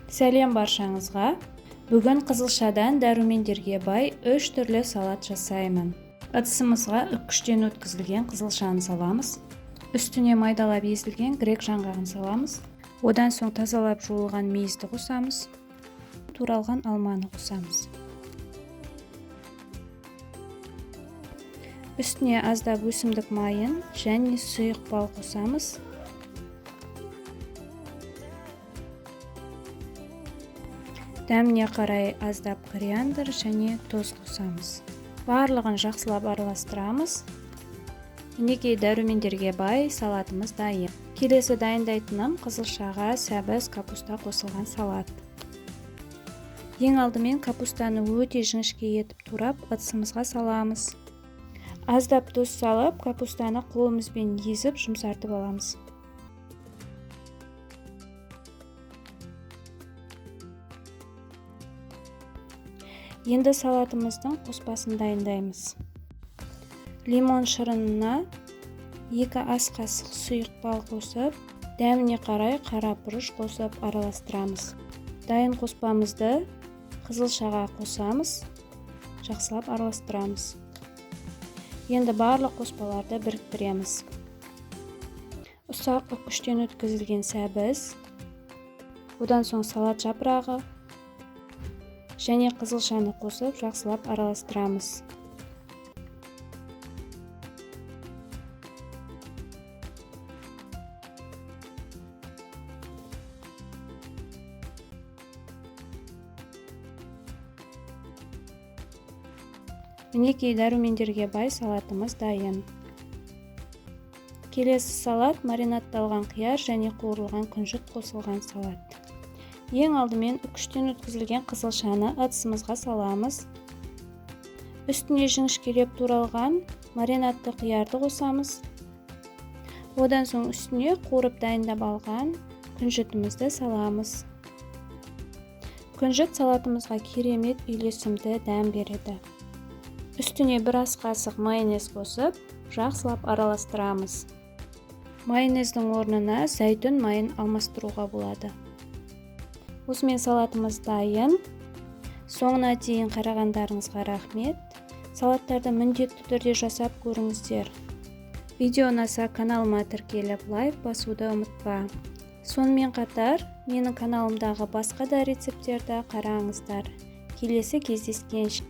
Сәлем баршаңызға. Бүгін қызылшадан дәрумендерге бай 3 түрлі салат жасаймын. Ыдысымызға үккіштен өткізілген қызылшаны саламыз. Үстіне майдалап езілген грек жаңғағын саламыз. Одан соң тазалап жуылған мейізді қосамыз. Туралған алманы қосамыз. Үстіне аздап өсімдік майын және сұйық бал қосамыз. Дәміне қарай аздап кориандр және тұз қосамыз. Барлығын жақсылап араластырамыз. Мінекей дәрумендерге бай салатымыз дайын. Келесі дайындайтыным қызылшаға сәбіз, капуста қосылған салат. Ең алдымен капустаны өте жіңішке етіп турап ыдысымызға саламыз. Аздап тұз салып, капустаны қолымызбен езіп жұмсартып аламыз. Енді салатымыздың қоспасын дайындаймыз. Лимон шырынына 2 ас қасық сұйық бал қосып, дәміне қарай қара бұрыш қосып араластырамыз. Дайын қоспамызды қызылшаға қосамыз, жақсылап араластырамыз. Енді барлық қоспаларды біріктіреміз. Ұсақ үккіштен өткізілген сәбіз, одан соң салат жапырағы және қызылшаны қосып жақсылап араластырамыз. Мінекей дәрумендерге бай салатымыз дайын. Келесі салат маринадталған қияр және қуырылған күнжіт қосылған салат. Ең алдымен үккіштен өткізілген қызылшаны ыдысымызға саламыз. Үстіне жіңішкелеп туралған маринадты қиярды қосамыз. Одан соң үстіне қуырып дайындап алған күнжітімізді саламыз. Күнжіт салатымызға керемет үйлесімді дәм береді. Үстіне бір ас қасық майонез қосып, жақсылап араластырамыз. Майонездің орнына зәйтүн майын алмастыруға болады. Осымен салатымыз дайын. Соңына дейін қарағандарыңызға рахмет. Салаттарды міндетті түрде жасап көріңіздер. Видео ұнаса каналыма тіркеліп, лайк басуды ұмытпа. Сонымен қатар, менің каналымдағы басқа да рецепттерді қараңыздар. Келесі кездескенше.